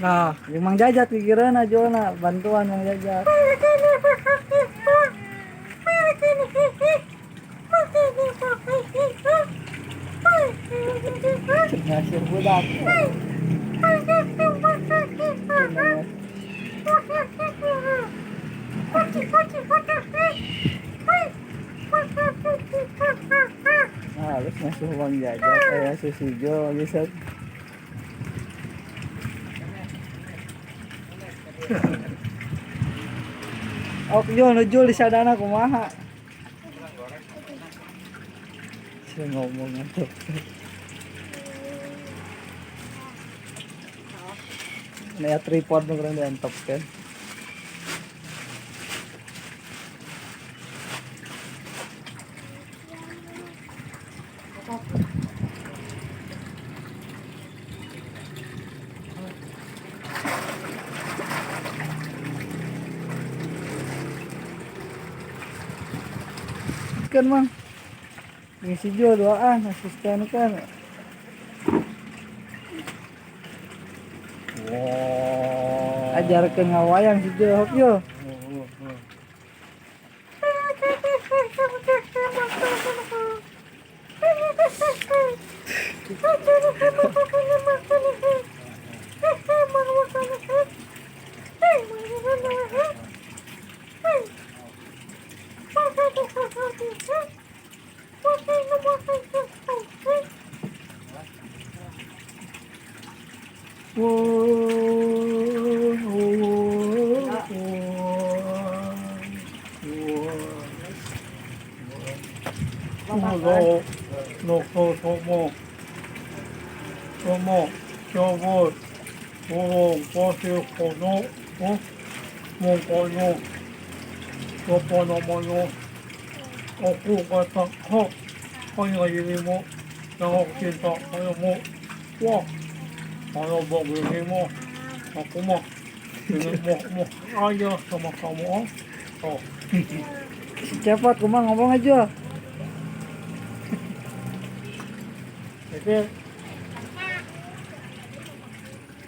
Nah, jeung Mang Jajat pikiranna Jona, bantuan Mang Jajat. Ngasih budak. Nah, harus ngasuh Mang Jajat, aya si Jo bisa. Ok Jo, nu di sadana kumaha? Saya ngomong atuh. Nah, tripod nu kurang diantepkeun. Kan Mang. Ngisi Jo doaan asisten kan. Wow. Ajarkeun ngawayang si Jo hok yo. Aku mah mau ayah sama kamu. Oh. Si Cepot kumaha ngomong aja. Itu.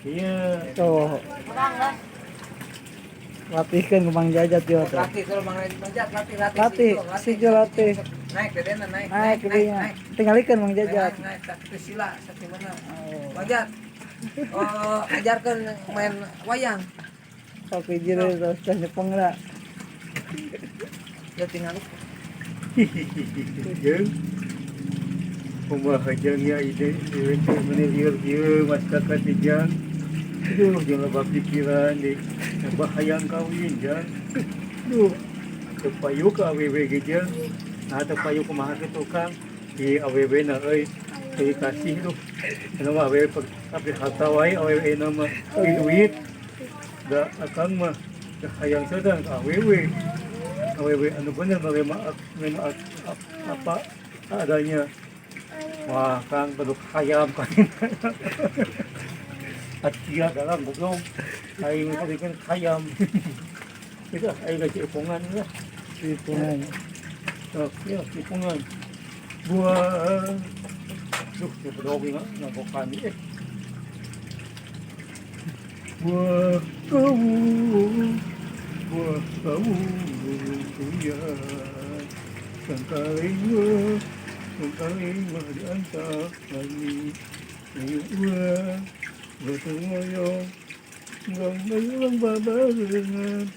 Iya. Tuh. Latihkan ke Mang Jajat yo tuh. Latih kalau Mang Jajat latih. Latih, si Jo latih. Naik dedena naik. Naik naik. Tinggalikeun Mang Jajat. Naik, satu sila, satu mana. Mang Jajat. Oh, ajarkan main wayang. Tapi jero terus teh nyepeng lah. Ya tinggal. Jeung. Kumaha jeung ya ide ieu teh meni lieur ieu mas kakak teh jang. Aduh, jangan loba pikiran di bahayang kawin jang. Duh, teu payu ka awewe ge jang. Nah, teu payu kumaha ke tukang di awewe na euy. Teu kasih duh. Anu mah awewe tapi harta wae awewe na mah duit. Da akang mah hayang sadang ka awewe. Awewe anu bener menerima apa adanya. Wah, kang beduk hayam kan. Atia dalam goblok. Aing tadi kan hayam. Itu aing lagi ipungan lah. Ipungan. Oh, ya, ipungan. Buah. Duh, ya bedog nga nagokan eh. Buah kau. Buah kau. Kuya. Sangkaling di antara kami. Ayo, gotong royong, gong babarengan.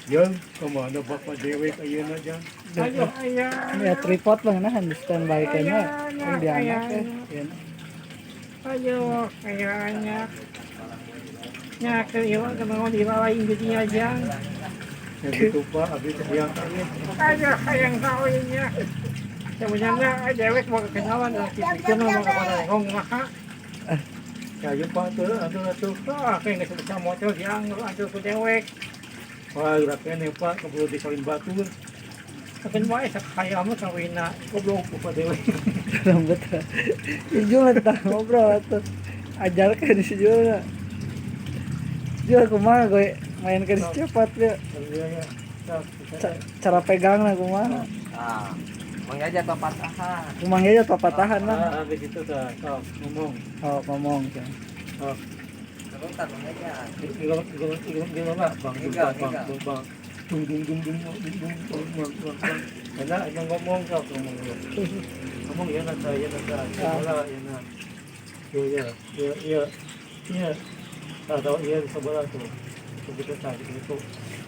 Jang, kemana bapak dewek ayeuna jang? Ayo, ayo. Ya tripod bang, nah di standby kayaknya. Yang diangkat ya. Ayo, ayo, nya ke ieu ke di lain jadinya jang. Ya gitu Pak, abdi teh hayang kawin. Ayo, hayang kawinnya. Sebenarnya dewek mau kenalan lah, kita mau kepada ngomong mah. Ya ayo Pak tuh, atuh. Ah, kayak nggak bisa motor yang atuh ke dewek. Wah, geraknya nih Pak, keburu dikawin batu. Tapi wae sakaya mah kawinna goblok bapak dewek. Rambut. Ijo lah ngobrol atuh. Ajarkeun si Jo. Jo kumaha gue main ke cepat ya. Cara pegangna kumaha? Ah. Mang Jajat papatahan. Mang Jajat papatahan lah. Ah, begitu tah. Sok ngomong. Oh, ngomong. Oh. Tarutan Mang Jajat. Igel bang Igel, bang igel. bang dung dung dung dung dung dung dung dung dung dung. Karena yang ngomong kau ngomong ngomong ya nata ya nata bola ya na ya ya ya ya ya atau ya bisa bola tuh begitu tadi itu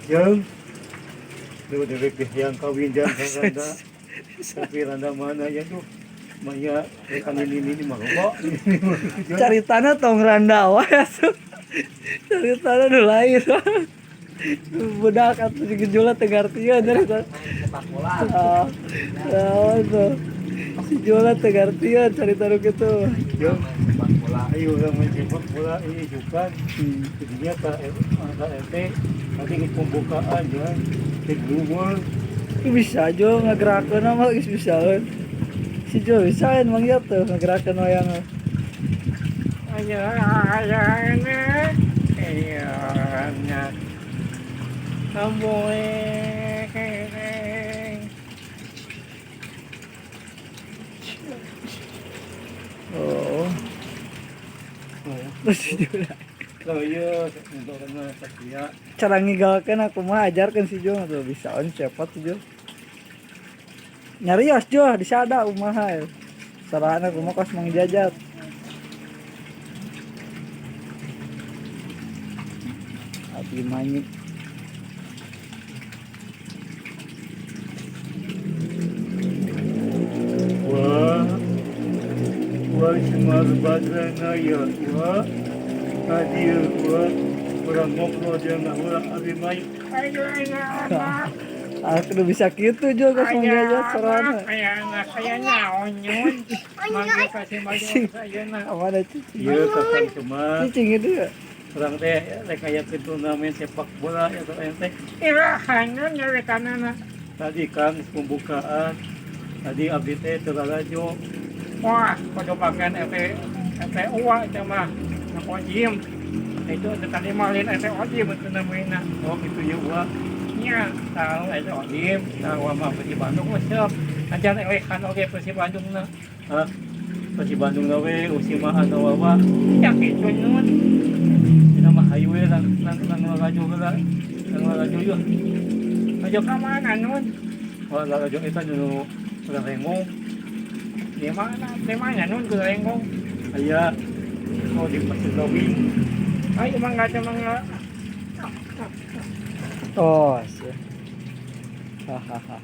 yang lu dewek yang kawin jangan randa tapi randa mana ya tuh maya rekan ini mah kok. Caritana tong randa wae atuh. Caritana nu lain. Budak atuh jeung Jula teu ngartieun carita. Main sepak bola. Ah, naon tuh. Si Jula teu ngartieun carita nu kitu. Yang Main sepak bola. Ayo orang main sepak bola ini juga jadinya ke RT nanti ke pembukaan ya di Google. Bisa Jo ngagerakeun mah geus bisaeun. Si Jo bisaeun Mang Yat tuh ngagerakeun wayang. Ayo ayo anak. Ayo anak. Amboe. Oh. Oh, Terus si Jula. kalau iya untuk karena satria Cara ngigalkeun aku mah ajarkeun si Jo tuh bisaeun cepat si Jo. Nyarios Jo di sada kumaha ya. Sarana kumaha kos Mang Jajat. Abimanyu. Wah wah semar badrana ya wah tadi wah orang ngobrol dia nggak orang Abimanyu. Ayo anak. Aku udah bisa gitu Jo kos Mang Jajat sarana. Ayo anak saya naon nyun. Mangga kasih maju saya na. Amana cicing. Iya kakang cuma Cicing itu ya. orang teh rek aya ke turnamen sepak bola ya teh Irahan nyun nyaritanana. tadi kang pembukaan tadi abdi teh teu lalajo. Wah, kudu bagian RT RT UA itu mah. Nak ojim. Itu tadi malin RT ojim itu namanya. Oh gitu ya wah. Nya, tahu RT ojim, tahu mah Persib Bandung resep. Ajar elehan oge Persib Bandung na. Ah, Persib Bandung gawe usima anu wawa Ya kitu nyun. dina mah hayu we lang lang lang lalajo heula lang lalajo yeuh. Ayo ka mana nun? Wah lalajo eta nu urang rengong. Di mana? Di mana nun ku renggong? Aya oh di Pasir Gawing. Ayo mangga teh mangga. Oh, sih. Hahaha.